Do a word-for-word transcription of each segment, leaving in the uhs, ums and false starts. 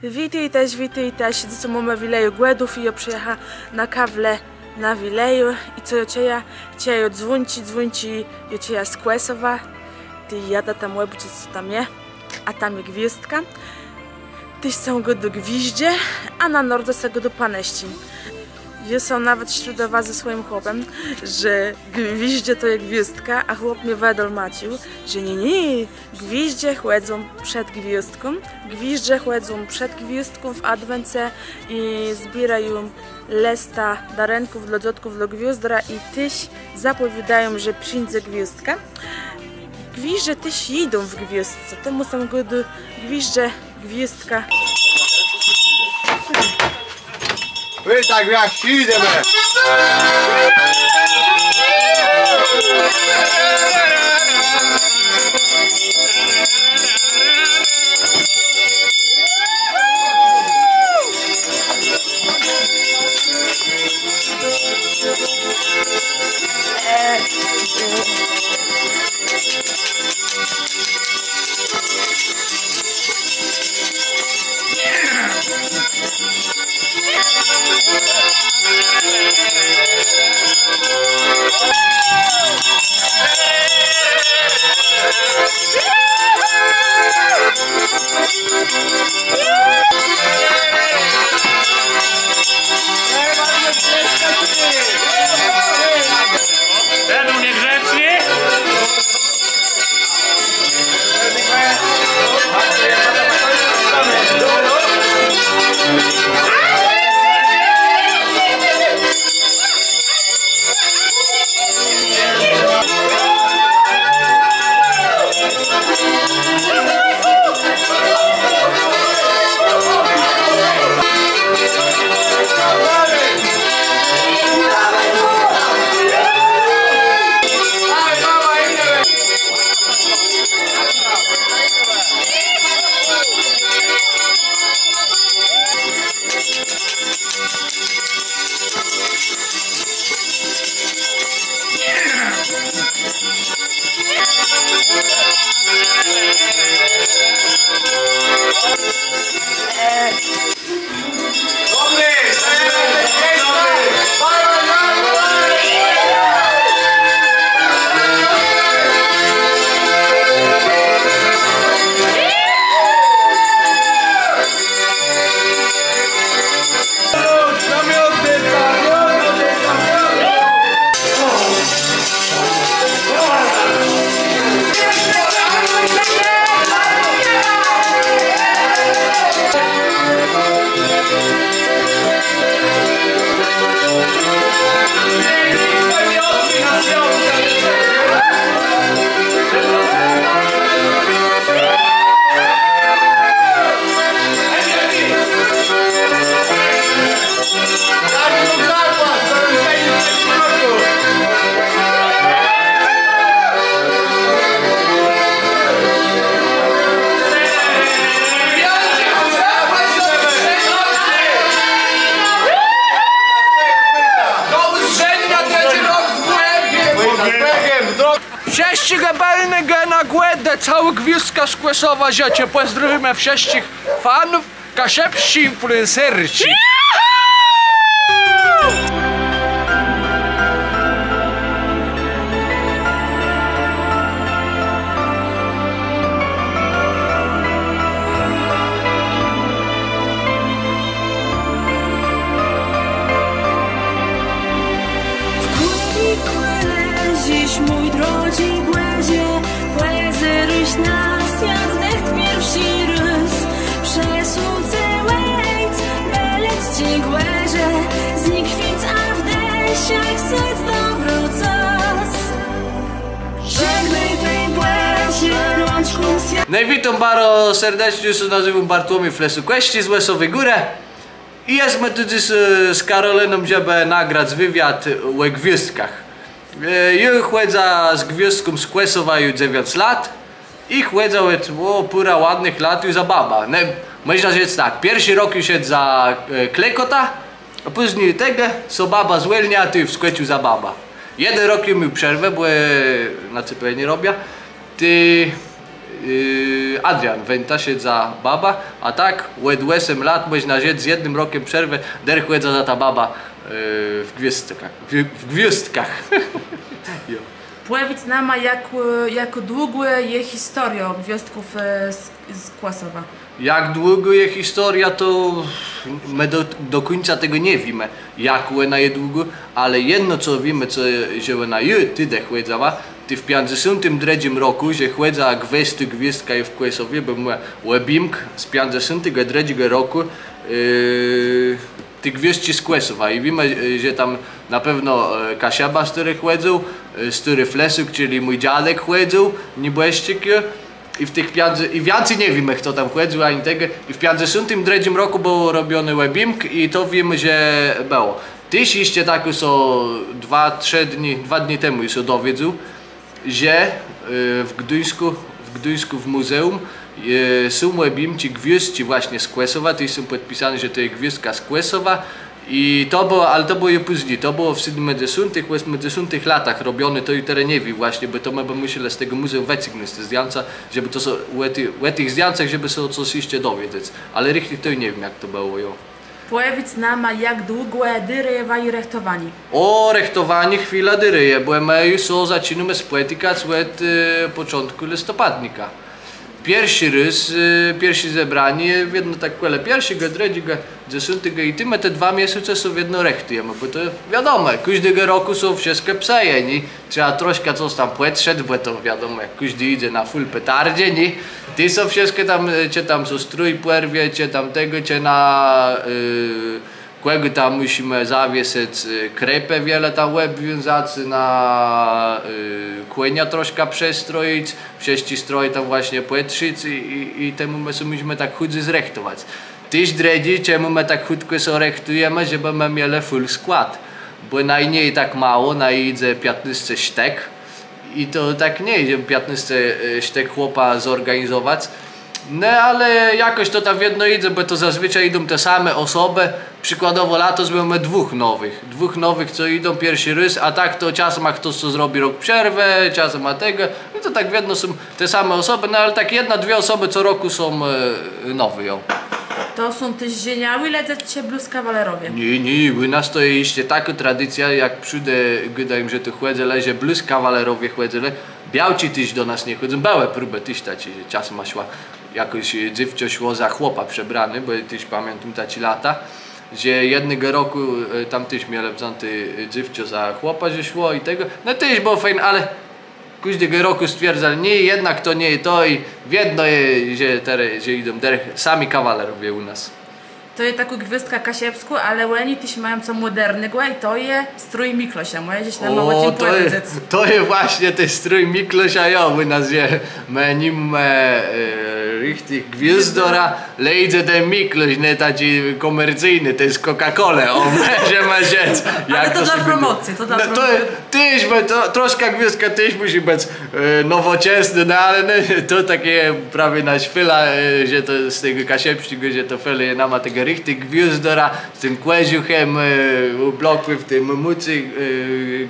Witôjtaż, witôjtaż, dzysô mómë Wilëjã Gòdów i jô przëjacha na kawle na Wilëjã. I co jô czëja? Czëja jô dzwónczi, dzwónczi, jô czëja z Kòsowa. Tej jadã tam òbôczëc, co tam je. A tam je gwiôzdka. Tej sã gôdô gwiżdże, a na nordze sã gôdô panëszczi. Jô sã nawet sztudowała ze swòjim chłopã, że gwiżdże to je gwiôzdka, a chłop mie wëdolmacził, że nié, nié, gwiżdże chòdzą przed gwiôzdką, gwiżdże chòdzą przed gwiôzdką w adwence i zbiérają lësta darënków dlô dzôtków, dlô gwiôzdora i téż zapòwiôdają, że przińdze gwiôzdka. Gwiżdże téż jidą w gwiôzdce, temù sã gôdô gwiżdże gwiôzdka. Wy tak jak jidzemë. Ten był niegrzeczny. Wszëtczégò bëlnégò na Gòdë, całô gwiôzdka z Kòsowa żëczë. Pòzdrôwiómë wszëtczich fanów. Kaszëbsczi influencerczi. W kùli, kùli leżisz, mój drodżi Bòże, pòzérôsz na swiat dëcht pierszi rôz. Przë słuńcu lec, bëlec cë gòrzë, znikwic, a w dëszach sec dobrô cos. Żegnôj tej Bòże rãczką swiat. No i witóm baro serdeczno, jô sã nazywóm Bartłomiej Flesukòwsczi z Òsowi Górë. I jesmë tu dzys, e, z Karolëną, żebë nagrac wëwiôd ò gwiôzdkach. E, jô chòdzã z gwiôzdką z Kòsowa ju dzewiãc lat i chòdzã òd, ò, pôrã ładnëch lat ju za babã. Ne, mòżna rzec tak, pierszi rok ju szedł za, e, klekòta, a pózni tegò sã baba zwòlnia, tej wskòcził za babã. Jeden rok jô miôł przerwã, bò, e, na ceplënie robiã. Tej Adrian Wenta szedł za babã, a tak òd òsem lat mòżna rzec, z jednym rokã przerwë, dërch chòdzã za tã babã w gwiôzdkach. W gwiôzdkach. Jo. Pòwiédz nama, jak długò je historiô gwiôzdków z Kòsowa? Jak długò je historiô, to më do kùńca tegò nie wiémë, jak òna je długò, ale jedno co wiémë, że òna ju tedë chòdzëła, tej w piãcdzesątim drëdżim rokù, że chòdzëła gwës, gwiôzdka je w Kòsowie, bò mô òbjimk z piãcdzesątégò drëdżégò rokù ti gwiôzdczi z Kòsowa i wiémë, że tam na pewno Kaszëba, stôri chòdzył, stôri Flesôk, czëlë mój dziadek chòdzył, niebòszczik. I w tëch piãc... i wiãcy nie wiémë, chto tam chòdzył ani tegò. I w piãcdzesątim drëdżim rokù bëło robioné òbjimk i to wiém, że bëło. Téż jesz tak so dwa, trzë dni, dwa dni temù so dowiedzôł, że w Gduńskù, w Gduńskù w mùzeùm są òbjimczi gwiôzdczi właśnie z Kòsowa, téż są pòdpisóné, że to je gwiôzdka z Kòsowa. I to bëło, ale to bëło ju pózni, to bëło w sétmëdzesątëch, òsmëdzesątëch latach robioné, to ju terô nie wiém właśnie, bò to më bë mùszelë z tegò mùzeùm wëcygnąc te zdjãca, żebë to so ò tëch zdjãcach, żebë so cos jesz dowiedzec. Ale richtich to ju nie wiém, jak to bëło, jo. Pòwiédz nama, jak długò dérëje waji rëchtowanié? Ò, rëchtowanié chwilã dérëje, bò më ju so zaczinómë spòtikac òd pòczątkù lëstopadnika. Pierszi rôz, pierszé zebranié, wiedno tak kòle pierszégò, drëdżégò, dzesątégò i tej më te dwa miesące so wiedno rëchtëjemë, bò to wiadomò, kòżdégò rokù so wszëtkò psëje, nié? Trzeba troszkã cos tam pòtrzec, bò to wiadomò, jak kòżdi jidze na fùl petardze, nié? Tej so wszëtkò tam, czë tam so strój pòrwie, czë tam tegò, czë na kògò tam mùszimë zawiesëc, krëpë wiele tam òbwiązac, na kònia troszkã przestroic, wszëtczé stroje tam właśnie pòtrzéc i temù më so mùszimë tak chùdzy zrëchtowac. Téż drëdżé, czemù më tak chùtkò so rëchtëjemë, żebë më mielë fùl skłôd. Bò naju nie je tak mało, naju jidze piãtnôsce sztëk. I to tak nie jidze piãtnôsce sztëk chłopa zòrganizowac. No ale jakòs to tam wiedno jidze, bò to zazwëczaj jidą te same òsobë. Przikładowò latos mómë dwóch nowëch. Dwóch nowëch, co jidą pierszi rôz, a tak to czasã mô chtos, co zrobi rok przerwë, czasã mô tegò. No to tak wiedno są te same òsobë, no ale tak jedna, dwie òsobë co rokù są nowé, jo. To są téż żeniałi lëdze, czë blós kawalerowie? Nié, nié, ù nas to je jesz takô tradicjô, jak przódë gôdôł jem, że tu chòdzëlë, że blós kawalerowie chòdzëlë. Białczi téż do nas nie chòdzą. Bëłë próbë téż taczé, że czasã szła, jakòs dzéwczã szło za chłopa przebrané, bò jô téż pamiãtóm taczé lata, że jednégò rokù tam téż mielë wzãté dzéwczã za chłopa, że szło i tegò. No téż bëło fejn, ale kòżdégò rokù stwierdzalë, nié, jednak to nié to i wiedno je, że terô, że jidą dërch sami kawalerowie ù nas. To je takô gwiôzdka kaszëbskô, ale òni téż mają co mòdernégò i to je strój miklosa. Mòżesz nama ò tim pòwiedzec? To je właśnie ten strój miklosa, jo, ù nas je, më ni mómë richtich gwiôzdora, le jidze ten miklos, nié, taczi kòmercyjny, to je z Coca-Colë, ò, mòżemë rzec. Ale to dlô promòcji, to dlô promòcji. Téż, bò to troszkã gwiôzdka téż mùszi bëc nowòczesnô, no ale to takô prawie naszô fela, że to z tegò kaszëbsczégò, że to felëje nama tegò richtich gwiôzdora z tim kòżuchã, òblokłi w te mùcë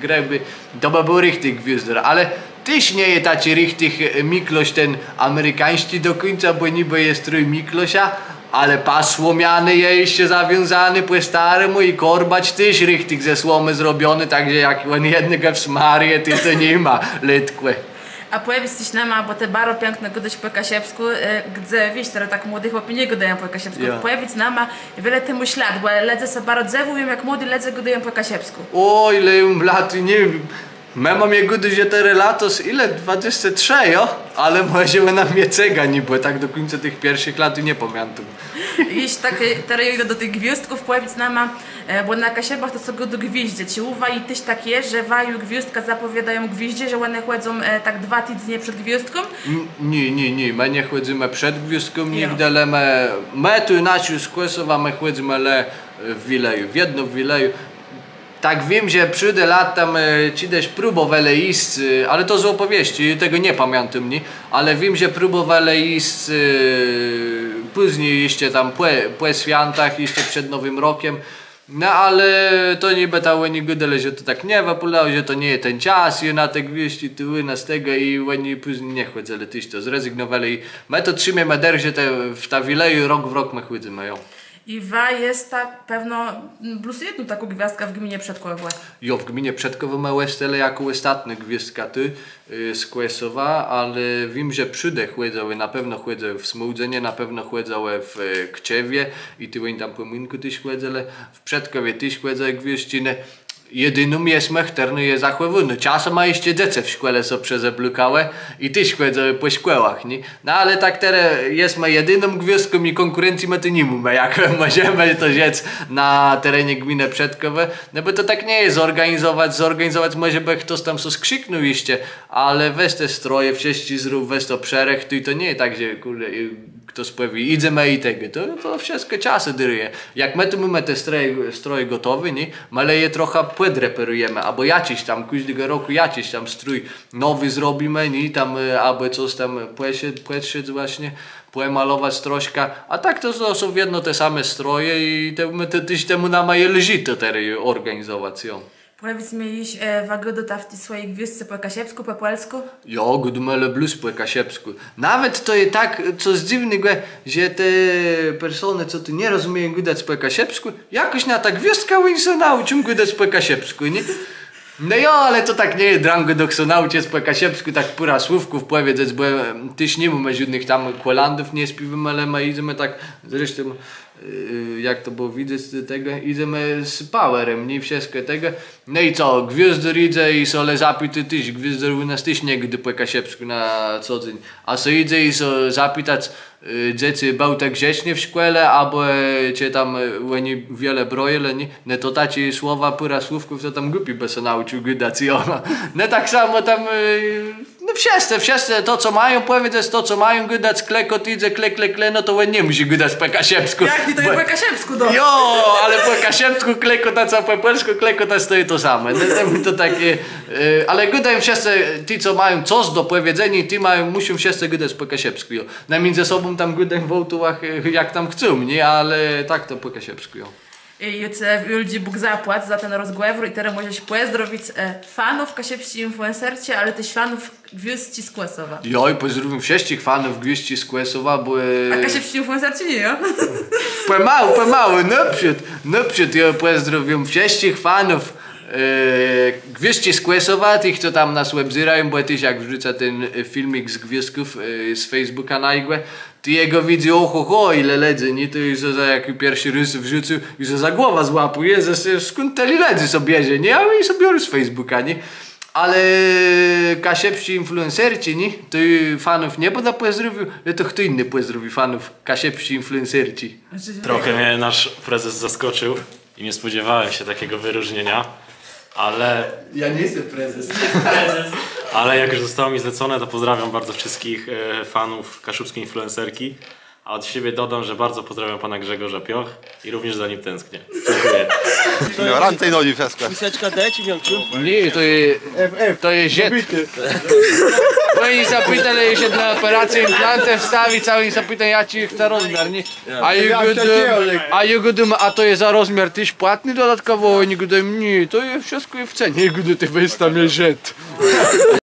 grëbé. To bë béł richtich gwiôzdor, ale téż nie je taczi richtich miklos ten amerikańsczi do kùńca, bò nibë je strój miklosa, ale pas słomiany je jesz zawiązóny pò starémù i kòrbacz téż richtich ze słomë zrobiony, tak że jak òn jednégò wsmarëje, tej to ni ma letkò. A pòwiédz téż nama, bò të baro piãkno gôdôsz pò kaszëbskù, gdze, wiész, terô tak młodi chłopi nie gôdają pò kaszëbskù. Pòwiédz nama, wiele të môsz lat, bò lëdze sã baro dzëwùją, jak młodi lëdze gôdają pò kaszëbskù. Ò, ile jô móm lat, nie wiém. Më mómë, gôdô, że terô latos, ile? Dwadzesce trzë, jo? Ale mòże òna mie cëga, nié, bò tak do kùńca tëch pierszich lat ju nie pamiãtóm. Jesz tak, terô jô jidã do tëch gwiôzdków, pòwiédz nama, bò na Kaszëbach to sã gôdô gwiżdże. Czë ù waju téż tak je, że waju gwiôzdka zapòwiôdają gwiżdże, że òne chòdzą tak dwa tidzenie przed gwiôzdką? Nié, nié, nié, më nie chòdzymë przed gwiôzdką nigdë, le më, më tu naszi z Kòsowa, më chòdzymë le w Wilëju, wiedno w Wilëju. Tak wiém, że przódë lat tam czedës próbòwelë jic, ale to z òpòwiescë, tegò nie pamiãtóm, nié? Ale wiém, że próbòwelë jic pózni, jesz tam pò swiãtach, jesz przed Nowim Rokã. No ale to niby tam òni gôdelë, że to tak nie wëpôdało, że to nie je ten czas i na te gwiôzdczi tu ù nas tegò i òni pózni nie chòdzëlë, téż to zrezygnowelë i më to trzimiemë derch, że te w ta Wilëjô rok w rok më chòdzymë, jo. I wa jesta pewno blós jedną taką gwiôzdkã w gminie Przedkòwò. Jo, w gminie Przedkòwò më òstelë jakno òstatnô gwiôzdka tu, y, z Kòsowa, ale wiém, że przódë chòdzëłë, na pewno chòdzëłë w Smôłdzënie, na pewno chòdzëłë w, y, Kòscewie i tu òni tam pòmalinkù téż chòdzëlë, w Przedkòwie téż chòdzëłë gwiôzdczi, ne. Jediną jesmë, chtërna je zachòwónô. Czasã ma jesz dzecë w szkòle sã przezeblôkałë i téż chòdzëłë pò szkòłach, nié? No ale tak terô jesmë jediną gwiôzdką i kònkùrencji më tu ni mómë, jak mòżemë to rzec, na terenie gminë Przedkòwò. No bò to tak nie je zòrganizowac, zòrganizowac mòże bë chtos tam so skrziknął jesz, ale wez te stroje, wszëtkò zrób, wez to przërëchtuj, to nie je tak, że kùrde, y, chtos pòwié, jidzemë i tegò. To, to wszëtkò czasã dérëje. Jak më tu mómë te stroje, stroje gòtowé, nié? Më le je trochã pòdreperëjemë, abò jaczis tam, kòżdégò rokù jaczis tam strój nowi zrobimë, nié? Tam, y, abò cos tam pòszedł, pòszedł własnie, pòmalowac troszkã. A tak to, to są wiedno te same stroje i te, më te, téż temù nama je lżi to terô òrganizowac, jo. Pòwiédz mie jesz, e, wa gôdôta w ti swòji gwiôzdce pò kaszëbskù, pò pòlskù? Jo, gôdómë le blós pò kaszëbskù. Nawet to je tak, cos dzywnégò, że te persónë, co tu nie rozmieją gadac pò kaszëbskù, jakòs na tã gwiôzdkã òni sã naùczą gadac pò kaszëbskù, nié? No jo, ale to tak nie je drãgò doch sã naùczëc pò kaszëbskù, tak pôrã słówków pòwiedzec, bò, em, téż ni mómë żódnëch tam kòlãdów, nie spiéwómë, ale më jidzemë tak, zresztą, e, jak to bëło widzec, tegò, jidzemë z pòwerã, nié, wszëtkò tegò. No i co, gwiôzdór jidze i sã le zapitô, téż gwiôzdór ù nas téż nie gôdô pò kaszëbskù na co dzéń. A sã jidze i sã zapitac, e, dzecy, bëłë te grzeczné w szkòle, abò, e, czë tam, e, òni wiele brojelë, nié? No to taczé słowa, pôrã słówków, to tam głupi bë sã naùcził gadac, jo. No tak samò tam, e, No wszëtcë, wszëtcë, to co mają pòwiedzec, to co mają gadac, klekòt jidze, kle, kle, kle, no to òn nie mùszi gadac pò kaszëbskù. Jak nié, to je pò kaszëbskù, no. Jo, ale pò kaszëbskù klekòtac a pò pòlskù klekòtac to je to samò. No to, to taczé, e, ale gôdają wszëtcë, ti co mają cos do pòwiedzeniô, ti mają, mùszą wszëtcë gadac pò kaszëbskù, jo. No midzë sobą tam gôdają w autołach, e, jak tam chcą, nié? Ale tak to pò kaszëbskù, jo. I jô cë wiôldżi Bóg zapłac za ten rozgòwôr i terô mòżesz pòzdrowic, e, fanów kaszëbsczi influencerczi, ale téż fanów gwiôzdczi z Kòsowa. Jo, i pòzdrôwióm wszëtczich fanów gwiôzdczi z Kòsowa, bò, e, a kaszëbsczi influencerczi nié, jo? Pòmału, pòmału, nôprzód, nôprzód jô pòzdrôwióm wszëtczich fanów, e, gwiôzdczi z Kòsowa, tëch, co tam nas òbzérają, bò téż jak wrzucã ten, e, filmik z gwiôzdków, e, z Facebooka na jegò, Tej jegò widzy, ò, hò, hò, ile lëdzy, nié? To ju za, jak ju pierszi rôz wrzucył, ju za głowã złapôł. Jezës, skąd tëli lëdzy sã bierze, nié? A òni sã biorą z Facebooka, nié? Ale kaszëbsczi influencerczi, nié? To ju fanów nie bãdã pòzdrôwiôł, le to chto jiny pòzdrowi fanów kaszëbsczi influencerczi. Trochę mnie nasz prezes zaskoczył. I nie spodziewałem się takiego wyróżnienia, ale... Ja nie jestem prezes. Ale jak już zostało mi zlecone, to pozdrawiam bardzo wszystkich, e, fanów kaszubskiej influencerki. A od siebie dodam, że bardzo pozdrawiam pana Grzegorza Pioch i również za nim tęsknię. Dziękuję. Ignorantë i nogi w piasku. Miseczka D czy miałczu? Nié, to je, to je żëd. Bò òni sã pitelë, że dlô òperacje implantë wstawic, a òni sã pitelë, jaczi je to rozmiar, nié? A jô gôdóm, a to je za rozmiar téż płatny dodatkòwò? Òni gôdają, nié, to je wszëtkò je w cenie. Jô gôdóm, të wez tam je żëd.